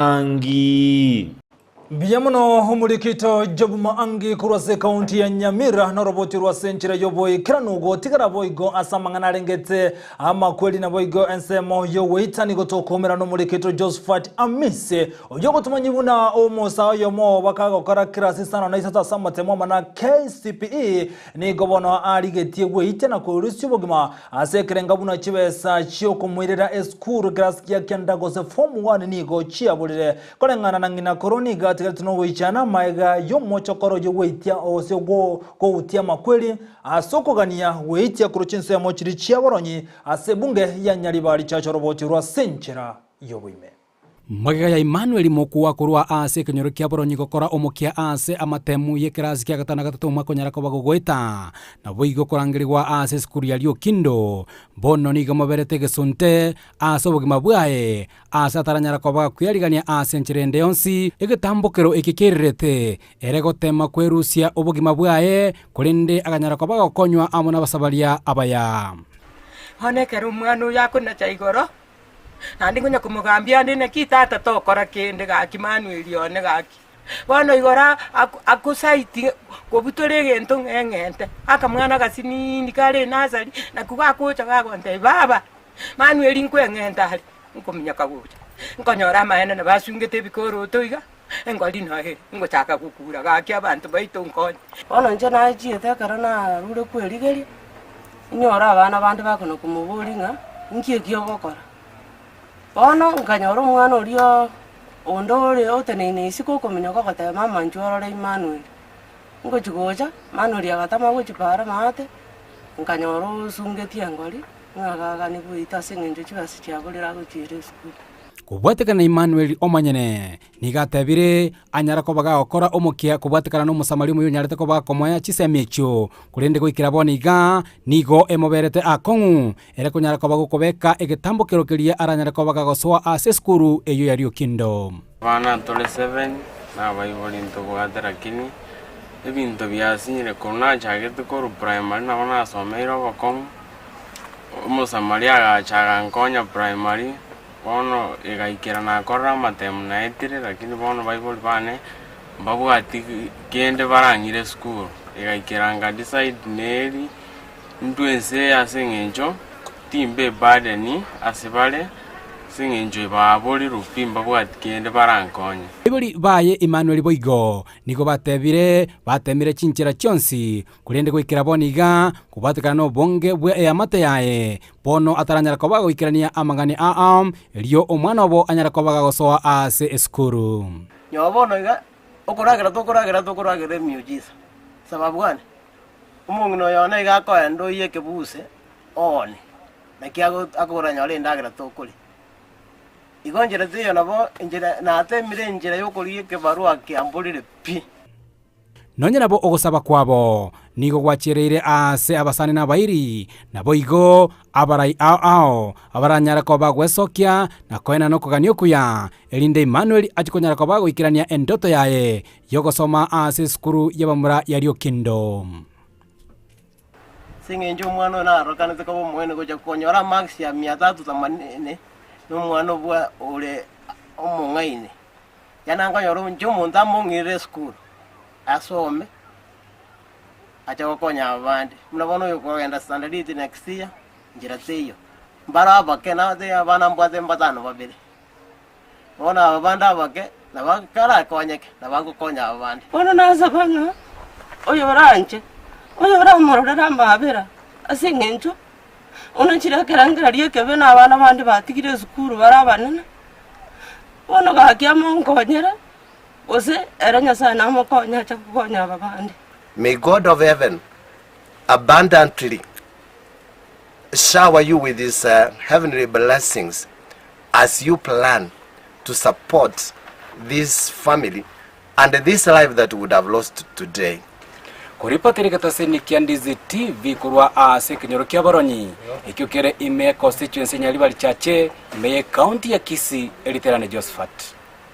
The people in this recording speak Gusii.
Maangi. Mbuya mono omorikito Job Maangi korwa ase ekaunti ya Nyamira noroboti rwa ase enchera y'oboikeranu gotigara boigo ase amang'ana arengete amakweri naboigo ensemo y'ogoita nigo tokoumera nomorikito Josephat Amisi oyio ogotomanyi buna omosae oyomo bakagokora kirasi isano na isato ase amatemo amana KCPE nigo bono arigetie gweitia na korusia obogima Ase ekerenga buna chibesa chi'okomoirera esukuru class gia kenda gose form one nigo chiaborire. Koreng'ana na ng'ina koro nigo atigarete nogoichana amaega y'omochokoro oyio gweitia gose goutia amakweri ase okogania gweitia korwa chinsemo chiria chiaboronyi ase ebunge ya Nyaribari Church oroboti rwa ase enchera y'oboime. Magega ya Immanueli mokwa korwa ase ekenyoro kia boronyi gokora omokia ase amatemu y'ekerasi kia gatano na gatato omwaka onyara koba gogoeta, naboigo korangerigwa ase esukuru ya Riokindo. Bono nigo moberete egesunte ase obogima bwaye, ase ataranyara koba gakwearigania ase enchera ende yonsi. Egetambokero eke kererete ere gotema kwerusia obogima bwaye, korende akanyara koba gokonywa amo nabasabaria abaya. Bono ekero omwana oyo akonacha igoro, Naende nkonya komogambia ande naki tata tokora kende gaki Manueli one gaki. Bono igoro agosaiti kobutora egento ng'a eng'ente, akamwana agasinini kare enasari, nakio gagocha gagontebia baba, Manueli nkweng'ente are, nkominyoka gocha, nkonyora amaene nabo asungete ebikoroto iga, engori noyo ere, ngochaka gokura gaki abanto baito nkonye. Bono inche nachiete ekero narure kwerigeria, inyore abana bande bakona komoboria ng'a inki eki ogokora. Bono nkanyora omwana oria onde ore oteneine isiko okominyoka ogoteba mama inchuo orore Emmanuel. Ngochi gocha, Emmanuel agatama gochia paara maate, nkanyora osungetie engori, ng'a gagani goita ase eng'encho chibesa chiaborire agochiera esukuru. Kobwatekana na Emmanuel omonyene, nigo atebire, Anyara koba gagokora omokia kobwatekana n'Omosamaria omuya onyarete koba gakomoa chisemi echio, korende goikera bono iga nigo emoberete akong'u, ere konyara koba gokobeka egetambokero keria aranyare koba gagosoa ase esukuru eyio ya Riokindo. Abana ntore seven, na abaibori ntobwate lakini ebinto biasinyire korwa nachagete korwa primary nabo nasomeire obokong'u, omosamaria agacha agankonya primary. Bono egaikera nakorire amatemu naetire, lakini bono baibori bane mbabwati kende barang'ire esukuru. Egaikera nka decide neri ntwe ense eye ase eng'encho timba eburden ase bare, ase eng'encho baborirwe pi mbabwati kende barankonye. Abaibori baye Emmanuel boigo nigo batebire batemire chinchera chionsi, korende goikera bono iga kobwatekana nobonge bwe eamate yaye, Bono ataranyara koba goikerania amang'ana aa, erio omwana obo anyare koba gagosoa aase esukuru. Nyowe bono iga, okoragera tokoragera tokoragera emiujiza. Sababu gani? Omong'ina oyo one iga akoenda oyie ekebuse oone, naki ago akoranyore endagera tokoria. Igo enchera teiyo nabo enchera natemire enchera yokorigia ekebarua kiamborire pi. Nonya nabo ogosaba kwabo nigo gwachiereire aase abasani na abairi, naboigo abarai ao ao abaranyare koba gwesokia na koenana okogania okuya, erinde Immanueli achie konyara koba goikerania endoto yaye y'ogosoma aase esukuru y'abamura ya Riokindo. Ase eng'encho omwana oyo narokanete koba omoene gocha konyora amarks ya mia tatu themanini, na omwana obwa ore omong'aini. Yaani ankonyora inche omonto among'irire esukuru, asome, ache gokonya abande. Buna bono oyo okogenda standard eight next year, nchera teiyo. Mbare abake nate abana mbwate mbatano babere. Bono aba bande abake, nabo karakonyeke, nabo agokonya aba bande. Bono nasaba ng'a oyoranche, oyoramororere amaabera ase eng'encho onachire ekerengererio ekebe na abana bande batigire esukuru bare abanene, Bono gaki amonkonyere, gose ere Nyasae namokonye ache gokonya aba bande. May God of heaven abundantly shower you with his heavenly blessings as you plan to support this family and this life that we would have lost today. Koripotera egetaseni kia Ndizi TV korwa ase ekenyoro kia Boronyi, ekio kere ime ya constituency ya Nyaribari Chache, ime ye county ya Kisii, Eriterane Josephat.